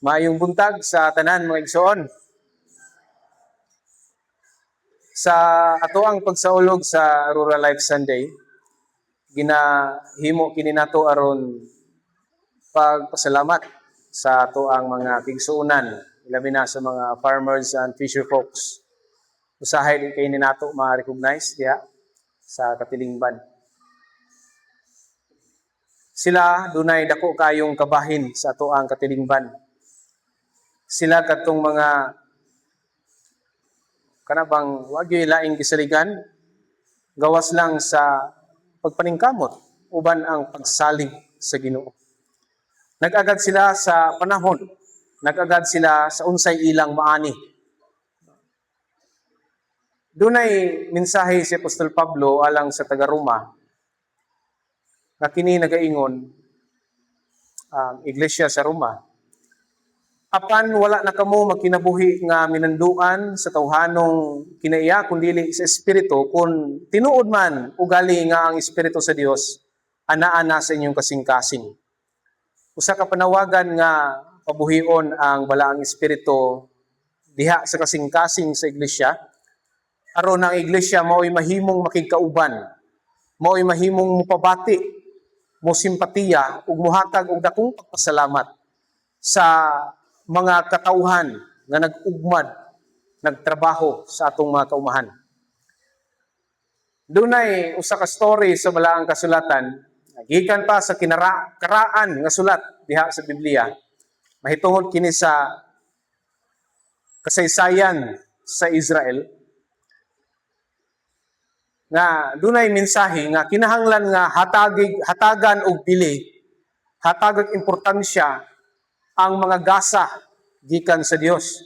Maayong buntag sa tanan, mga igsoon. Sa atoang pagsaulog sa Rural Life Sunday, ginahimo kini nato aron pagpasalamat sa atoang mga kigsuonan, ilabi na sa mga farmers and fisher folks. Usahay din kay ni nato ma-recognize diha sa katilingban. Sila dunay dako kayong kabahin sa atoang katilingban. Sila katong mga kana bang wa gyud laing gisaligan gawas lang sa pagpaningkamot uban ang pagsalig sa Ginoo. Nag-agad sila sa panahon, nag-agad sila sa unsay ilang maani. Dunay mensahe si Apostol Pablo alang sa taga-Roma nga kini nagaingon ang iglesia sa Roma: "Apan wala na kamo magkinabuhi nga minanduan sa tawhanong kinaiya kundili sa Espiritu, kung tinuod man ugali nga ang Espiritu sa Dios anaa na sa inyong kasing-kasing." Usa ka panawagan nga pabuhion ang Balaang Espiritu diha sa kasing-kasing sa iglesia aron ang iglesia mao'y mahimong makigkauban, mao'y mahimong mopabati, mo simpatiya ug mohatag og dakong pagpasalamat sa mga katawhan nga nag-ugmad, nagtrabaho sa atong mga kaumahan. Dunay usa ka story sa Balaang Kasulatan, gikan pa sa karaan nga sulat diha sa Biblia. Mahitungod kini sa kasaysayan sa Israel nga dunay mensahe nga kinahanglan nga hatagan og bili, hatagag importansya ang mga gasa gikan sa Dios.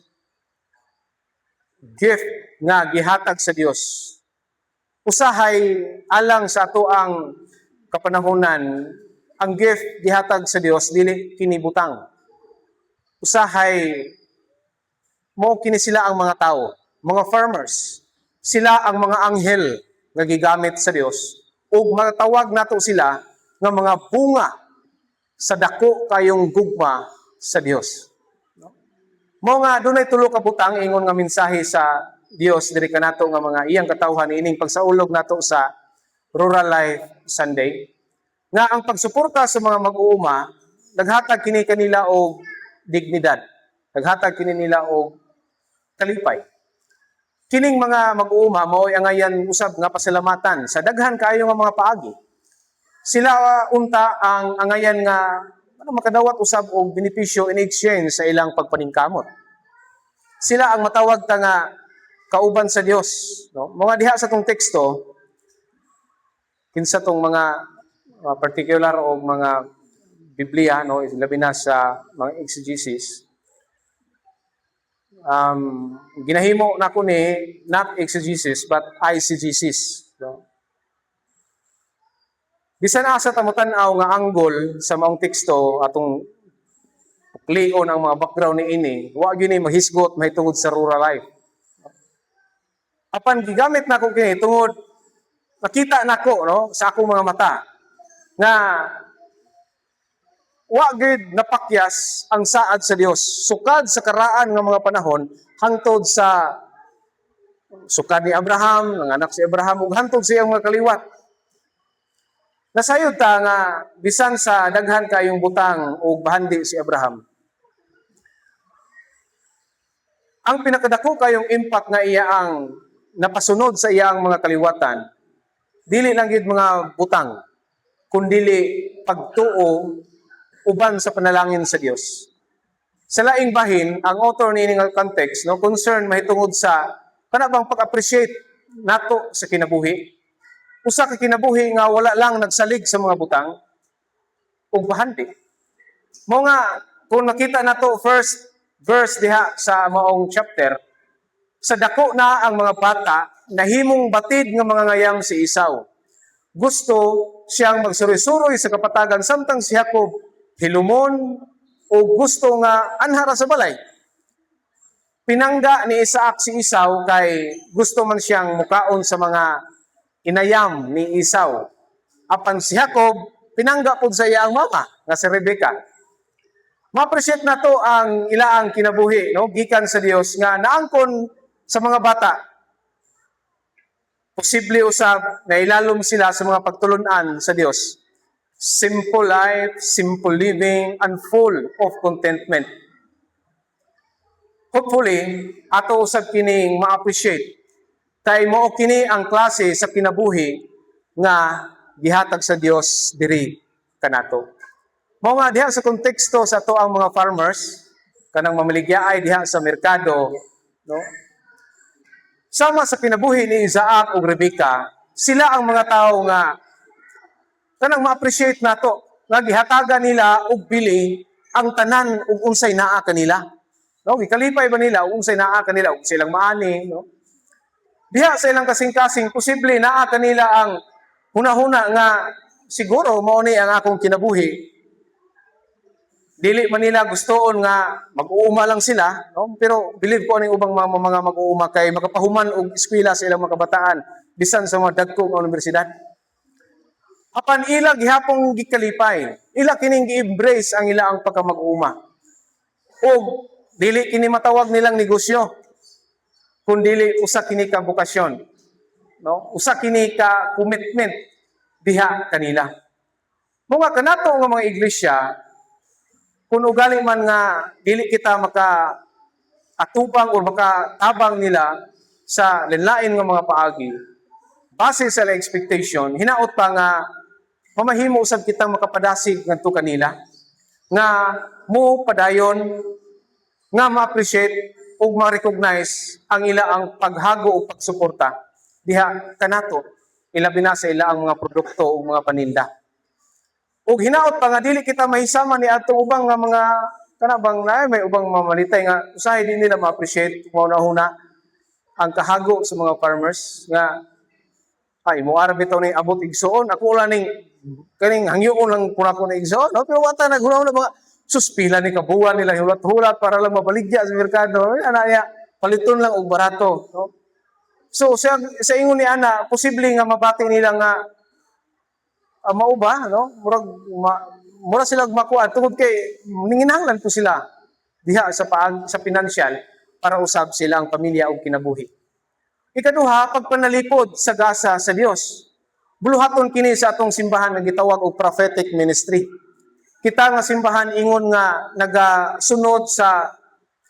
Gift nga gihatag sa Dios. Usahay alang sa ato ang kapanahonan, ang gift gihatag sa Dios dili kini butang. Usahay mo kini sila ang mga tao, mga farmers. Sila ang mga anghel nga gigamit sa Dios ug matawag nato sila nga mga bunga sa dako kayong gugma sa Dios. No? Mao nga dunay tulo ka butang ingon nga mensahe sa Dios diri kanato nga mga iyang katawhan ining pagsaulog nato sa Rural Life Sunday, nga ang pagsuporta sa mga mag-uuma naghatag kini kanila og dignidad, naghatag kini nila og kalipay. Kining mga mag-uuma mao'y angayan usab nga pasalamatan sa daghan kaayo nga mga paagi. Sila unta ang angayan nga ano makadawat usab og benepisyo in exchange sa ilang pagpaningkamot. Sila ang matawag ta nga kauban sa Dios, no? Mga diha sa tong teksto, kinsa tong mga particular o mga Biblia, no, labi na sa mga exegesis, ginahimo nako ni not exegesis but eisegesis, no? Bisan asa ta motan-aw nga angle sa maong teksto, atong puklion ang mga background ni ini, wa gyud ni mahisgot mahitungod sa rural life. Apan gigamit nako kini tungod nakita nako, no, sa akong mga mata nga wa gid napakyas ang saad sa Dios sukad sa karaan nga mga panahon hangtod sa sukad ni Abraham, ang anak si Abraham ug hangtod sa iyang mga kaliwat. Nasayod ta nga bisan sa daghan kayong butang ug bahandi si Abraham, ang pinakadako kayong impact nga iya ang napasunod sa iyang mga kaliwatan, dili lang gid mga butang, kundili pagtuo uban sa panalangin sa Dios. Sa laing bahin, ang author niini nga context, no, concern mahitungod sa kana bang pag-appreciate nato sa kinabuhi. Usa ka kinabuhi nga wala lang nagsalig sa mga butang ug bahandi. Mao nga kung nakita nato first verse diha sa maong chapter, sa dako na ang mga bata, nahimong batid nga mga ngayam si Esau. Gusto siyang magsuroy-suroy sa kapatagan, samtang si Jacob hilumon o gusto nga anhara sa balay. Pinangga ni Isaac si Esau kay gusto man siyang mukaon sa mga inayam ni Esau. Apan si Jacob pinangga pud sa iyang mama nga si Rebecca. Ma-appreciate nato ang ilaang kinabuhi, no, gikan sa Dios nga naangkon sa mga bata. Posible usab na ilalom sila sa mga pagtulunan sa Dios. Simple life, simple living, and full of contentment. Hopefully, ato usab kining ma-appreciate kay mao kini ang klase sa kinabuhi nga gihatag sa Dios diri kanato. Mao nga diha sa konteksto sa ato ang mga farmers kanang mamaligyaay diha sa merkado, no? Sama sa kinabuhi ni Isaac ug Rebecca, sila ang mga tawo nga kanang ma-appreciate nato nga gihatagan nila og bili ang tanan ug unsay naa kanila. No, gikalipay ba nila ug unsay naa kanila ug silang maani, no? Diha sa ilang kasing-kasing, posible naa kanila ang hunahuna nga siguro mao ni ang akong kinabuhi. Dili man nila gustoon nga mag-uuma lang sila, no? Pero believe ko aning ubang mga mag-uuma kay makapahuman og eskwela sa ilang mga kabataan bisan sa mga dagko nga universidad. Apan ila gihapong gikalipay. Ila kining gi-embrace ang ila ang pagkamag-uuma. Og dili kini matawag nilang negosyo kun dili usa kini ka bokasyon. No? Usa kini ka commitment diha kanila. Mga kanato nga mga iglesia, kung ugali man nga dili kita maka atubang o makatabang nila sa lain nga mga paagi, base sa ilang expectation, hinaot pa nga mamahimo usab kitang makapadasig ngadto kanila nga mo padayon nga ma-appreciate ug ma-recognize ang ila ang paghago o pagsuporta diha kanato, ilabi na sa ila ang mga produkto ug mga paninda. Ug hinaot pa nga dili kita mahisama ni atong ubang nga mga kana bang na may ubang mamalitay nga usahay di nila ma-appreciate mauna-huna ang kahago sa mga farmers nga ay mo ara bitaw ni abot igsuon, ako wala ning kaning hangyoon lang kun ako na igsuon, no? Pero wata naghuna mga suspila ni kabuan nila hulat-hulat para lang mabaligya sa merkado. Ay, ana ya paliton lang og barato, no? So sa ingon ni ana, posible nga mabati nila nga mao ba, no? Murag mura sila makuha tungod kay ninginahanglan po sila diha sa paag sa pinansyal para usab sila ang pamilya og kinabuhi. Ikaduha, pagpanalipod sa gasa sa Dios. Buluhaton kini sa atong simbahan nga gitawag og prophetic ministry. Kita nga simbahan ingon nga nagasunod sa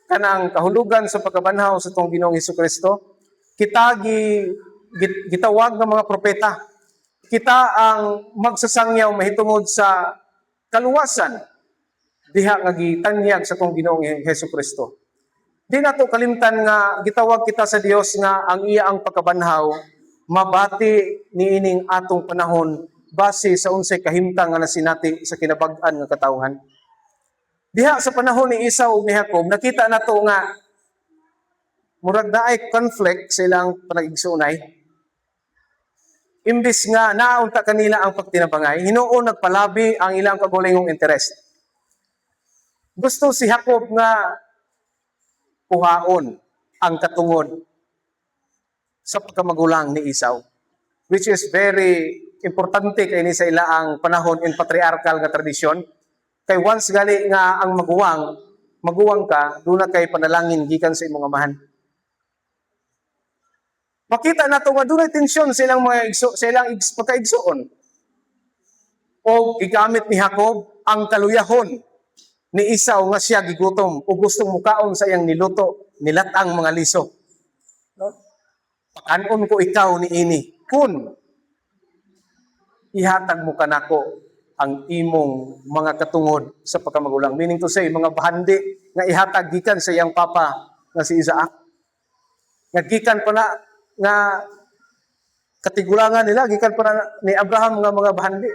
kanang kahulugan sa pagkabanhaw sa atong Ginoong Hesus Kristo. Kita gitawag nga mga propeta. Kita ang magsasangyaw mahitungod sa kaluwasan diha nga gitanyag sa atong Ginoong Hesus Kristo. Di nato kalimtan nga gitawag kita sa Dios nga ang iya ang pagkabanhaw mabati niining atong panahon base sa unsay kahimtang nga nasinati sa kinabag-an nga katawhan. Diha sa panahon ni Esau ug ni Jacob, nakita nato nga murag naay conflict sa ilang panagigsuonay. Imbis nga naunta kanila ang pagtinabangay, hinuon nagpalabi ang ilang kagulingong interest. Gusto si Jacob nga kuhaon ang katungod sa pagkamagulang ni Esau, which is very importante kay ni sa ila ang panahon in patriarchal nga tradisyon. Kay once gali nga ang maguwang, maguwang ka, duna kay panalangin gikan sa imong amahan. Makita nato nga dunay tensyon sa ilang mga igso, sa ilang pagkaigsuon. O gigamit ni Jacob ang kaluyahon ni Esau nga siya gigutom o gustong mukaon sa iyang niluto nilat-ang mga liso. No? "Pakanon ko ikaw ni ini kung ihatag mo kanako ang imong mga katungod sa pagkamagulang." Meaning to say, mga bahandi nga ihatag gikan sa iyang papa nga si Isaac. Nga gikan pa na nga katigulangan nila, gikan pa na ni Abraham nga mga bahandi.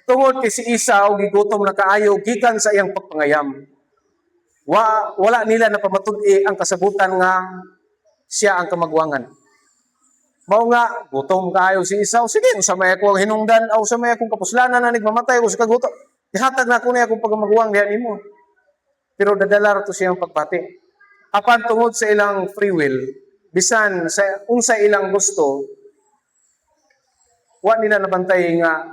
Tungod kay si Esau gigutom na kaayo gikan sa iyang pagpangayam. Wala nila napamatud-i ang kasabutan nga siya ang kamagwangan. Mao nga gutom kaayo si Esau, "Sige, unsa may ako ang hinungdan aw sa may akong kapuslanan na nagmamatay ko sa kagutom. Ihatag na ako niya akong pagkamaguwang diha nimo." Pero dadala ra to siyang pagbati. Apan tungod sa ilang free will, bisan sa unsa ilang gusto, wa nila nabantay nga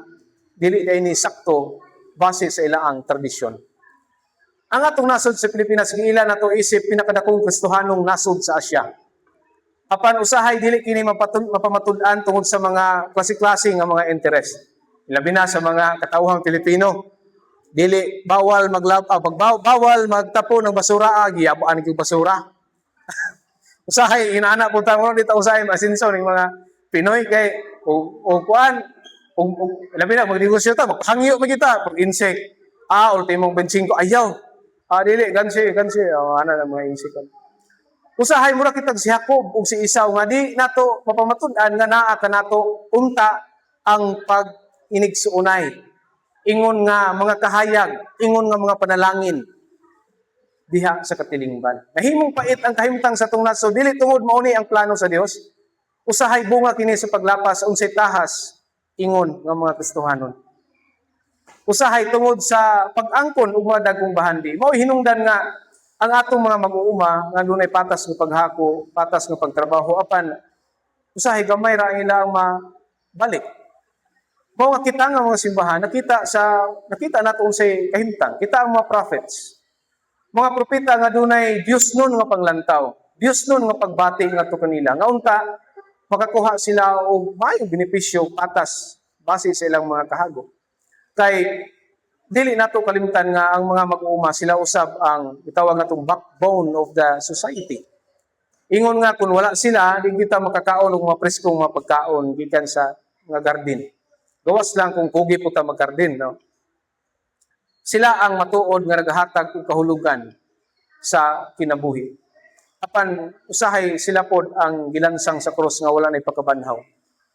dili kay ni sakto base sa ilang tradisyon. Ang atong nasod sa Pilipinas giila nato isip pinakadakong Kristohanong nasod sa Asia. Apan usahay dili kini mapamatud-an tungod sa mga klase-klase nga mga interest. Labi na sa mga katawhang Pilipino. Dili bawal maglab ah, bawal magtapon ng basura, giyaboan gyud basura. Usahay inaana po ta mo dito, usahay masinso ning mga Pinoy kay o kuan o labi na magnegosyo ta, magpahangyo man kita pag insect. Ultimong 25, ayaw. Dili gansi gansi, oh, ana na mga insect. Usahay mura kitag si Jacob ug si Esau nga di nato mapamatud-an nga naa kanato unta ang pag inigsuonay. Ingon nga mga kahayag, ingon nga mga panalangin diha sa katilingban. Nahimong pait ang kahimtang sa atong nasod dili tungod mao ni ang plano sa Dios. Usahay bunga kini sa paglapas sa unsay tahas ingon nga mga Kristohanon. Usahay tungod sa pag-angkon og mga dagkong bahandi. Mao hinungdan nga ang atong mga mag-uuma nga dunay patas nga paghako, patas nga pagtrabaho, apan usahay gamay ra ang ilang mabalik. Mao nga kita nga mga simbahan nakita nato unsay kahimtang. Kita ang mga prophets. Mga propeta nga dunay Dios nun nga panglantaw, Dios nun nga pagbati ngadto kanila. Nga unta makakuha sila og maayong benepisyo patas base sa ilang mga kahago. Kay dili nato kalimtan nga ang mga mag-uuma, sila usab ang gitawag natong backbone of the society. Ingon nga kung wala sila, di kita makakaon og mga preskong mga pagkaon gikan sa mga garden. Gawas lang kung kugi po ta mag-garden, no? Sila ang matuod nga nagahatag og kahulugan sa kinabuhi. Apan usahay sila pod ang gilansang sa krus nga wala nay pagkabanhaw.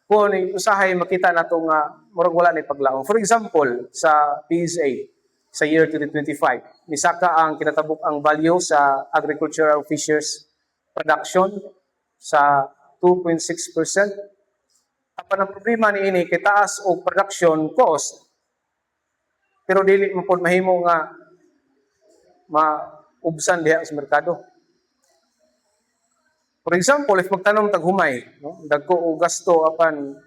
Kung usahay makita nato nga murag wala nay paglaom. For example, sa PSA sa year 2025, misaka ang kinatabok ang value sa agricultural fishers production sa 2.6%. Apan ang problema niini kay taas og production cost, pero dili man pod mahimo nga maubsan diha sa merkado. For example, if magtanom tag humay, no, dagko og gasto, apan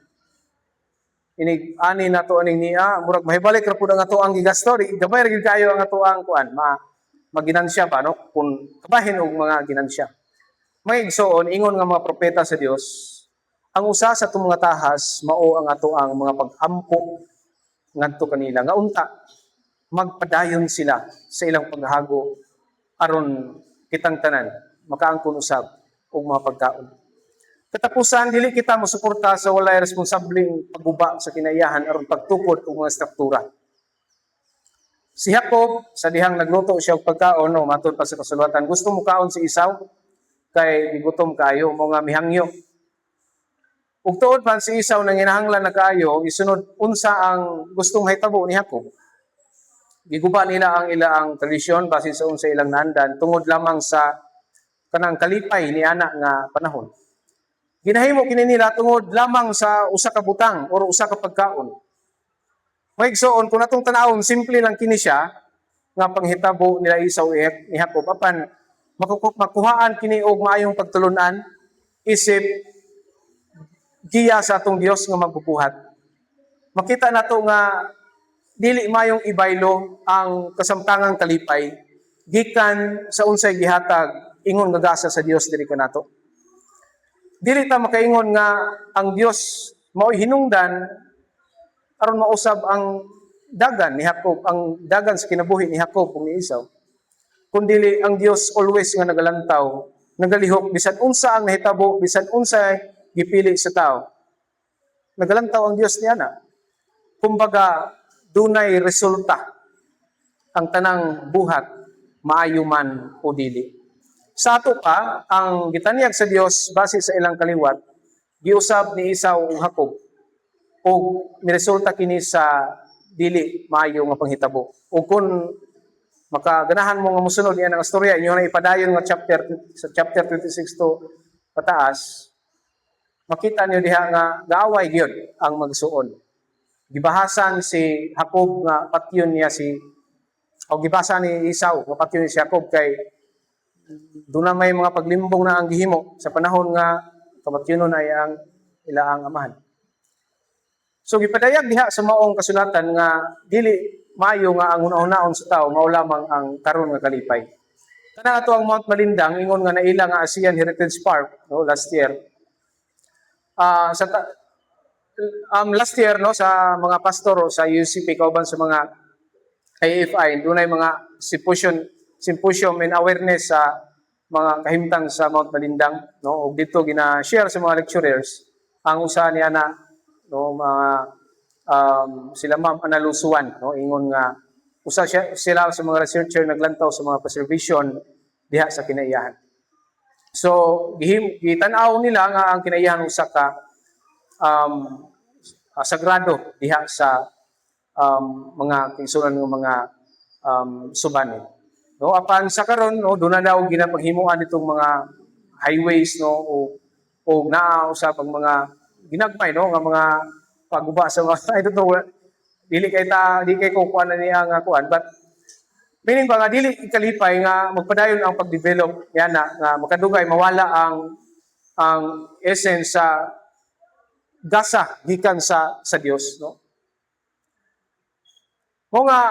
inig ani nato aning niya, murag mahibalik ra pud ang ato ang gigasto, di gamay ra gyud kayo ang ato ang kuan, ma maginansya ba, no, kung kabahin og mga ginansya. Mga igsoon, ingon nga mga propeta sa Dios, ang usa sa atong mga tahas mao ang ato ang mga pag-ampo ngadto kanila nga unta magpadayon sila sa ilang paghago aron kitang tanan makaangkon usab og mga pagkaon. Katapusan, dili kita mosuporta sa walay responsableng pagguba sa kinaiyahan aron pagtukod og mga struktura. Si Jacob, sa dihang nagluto siya og pagkaon, no, matod pa sa kasulatan, gusto mo kaon si Esau, kay gigutom kayo, mga mihangyo. Ug tuod man si Esau nang hinahanglan na kaayo, isunod unsa ang gustong mahitabo ni Jacob. Giguba nila ang ilang tradisyon basin sa unsa ilang naandan tungod lamang sa kanang kalipay ni ana nga panahon. Ginahimo kini nila tungod lamang sa usa ka butang or usa ka pagkaon. Mga igsoon, kung atong tanawon, simple lang kini siya nga panghitabo nila Esau ni Jacob, apan makuhaan kini og maayong pagtulunan isip giya sa atong Dios nga magbubuhat. Makita nato nga dili mayong ibaylo ang kasamtangang kalipay gikan sa unsay gihatag ingon nga gasa sa Dios diri kanato. Dili ta makaingon nga ang Dios mao'y hinungdan aron mausab ang dagan ni Jacob, ang dagan sa kinabuhi ni Jacob ug ni Esau. Kundili ang Dios always nga nagalantaw, nagalihok bisan unsa ang nahitabo, bisan unsa gipili sa tao. Nagalantaw ang Dios niya na. Kumbaga, dunay resulta ang tanang buhat, maayo man o dili. Sa ato pa, ang gitanyag sa Dios base sa ilang kaliwat, giusab ni Esau ug Jacob ug niresulta kini sa dili maayo nga panghitabo. Ug kung makaganahan mo nga mosunod niya ang istorya, inyo na ipadayon nga chapter sa chapter 26 to pataas, makita niyo diha nga gaaway gyud ang magsuon. Gibahasan si Jacob nga patyon niya si o gibasa ni Esau nga patyon ni si Jacob kay doon na may mga paglimbong na ang gihimo sa panahon nga kamatyonon ay ang ilaang amahan. So gipadayag diha sa maong kasulatan nga dili maayo nga ang una-unaon sa tao mao lamang ang karon nga kalipay. Kana ato ang Mount Malindang, ingon nga naila nga ASEAN Heritage Park, no, last year. Last year, no, sa mga pastor o sa UCP kauban sa mga IFI, dunay mga symposium and awareness sa mga kahimtang sa Mount Malindang, no, ug dito gina-share sa mga lecturers ang usa niya na, no, mga sila Ma'am Analusuan, no, ingon nga usa siya, sila sa mga researcher naglantaw sa mga preservation diha sa kinaiyahan. So gitan-aw nila nga ang kinaiyahan usa ka sagrado diha sa mga kaigsuonan ng mga Subanen. No, apan sa karon, no, doon na daw ginapaghimuan itong mga highways, no, o naa usab ang mga ginagmay, no, nga mga pagguba sa mga, I don't know, dili kay ta di kay ko kuan na niya nga kuan, but meaning ba nga dili ikalipay nga magpadayon ang pag-develop yan na nga makadugay mawala ang essence sa gasa gikan sa Dios, no? Mao nga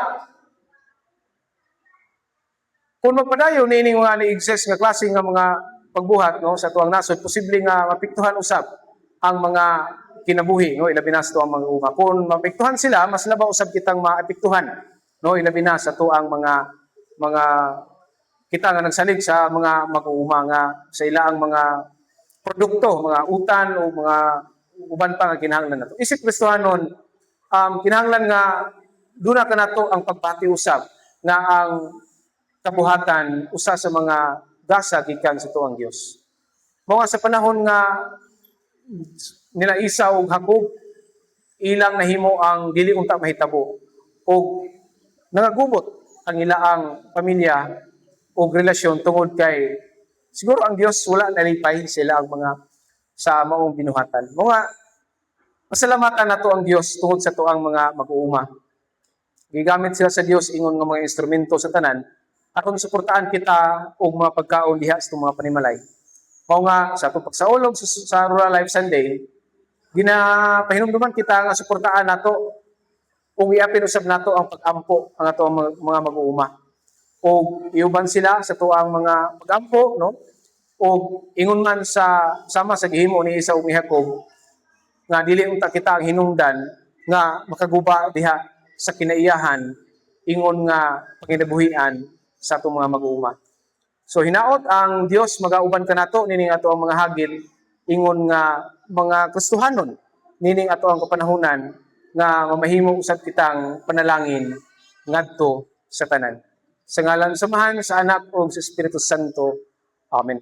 kung magpadayon niining mga ni-exist nga klase nga mga pagbuhat, no, sa atuang nasod, posible nga mapiktuhan usab ang mga kinabuhi, no, ilabi na sa atuang mga uma. Kung mapiktuhan sila, mas labaw usab kitang maapektuhan, no, ilabi na sa atuang mga kita nga nagsalig sa mga mag-uuma nga sa ilaang mga produkto, mga utan o mga uban pa nga kinahanglan nato. Isip Kristohanon, kinahanglan nga duna kanato ang pagbati usab nga ang kabuhatan usa sa mga gasa gikan sa atuang Dios. Mao nga sa panahon nga nila Esau ug Jacob, ilang nahimo ang dili unta mahitabo ug nangagubot ang ilaang pamilya ug relasyon tungod kay siguro ang Dios wala nalipay sila ang mga sa maong binuhatan. Mao nga pasalamatan nato ang Dios tungod sa atuang mga mag-uuma. Gigamit sila sa Dios ingon nga mga instrumento sa tanan aron suportahan kita og mga pagkaon diha sa itong mga panimalay. Mao nga sa atong pagsaulog sa Rural Life Sunday, ginapahinumduman kita nga suportaan nato ug iapin usab nato ang pag-ampo ang ato ang mga mag-uuma. Og iuban sila sa atuang mga pag-ampo, no? Og ingon man sa sama sa gihimo ni Esau ug ni Jacob nga dili unta kita ang hinungdan nga makaguba diha sa kinaiyahan ingon nga panginabuhian sa atong mga mag-uuma. So hinaot ang Dios magauban kanato nining ato ang mga hagit ingon nga mga Kristohanon nining ato ang kapanahunan nga mamahimo usab kitang panalangin ngadto sa tanan. Sa ngalan sa Amahan, sa Anak ug sa Espiritu Santo. Amen.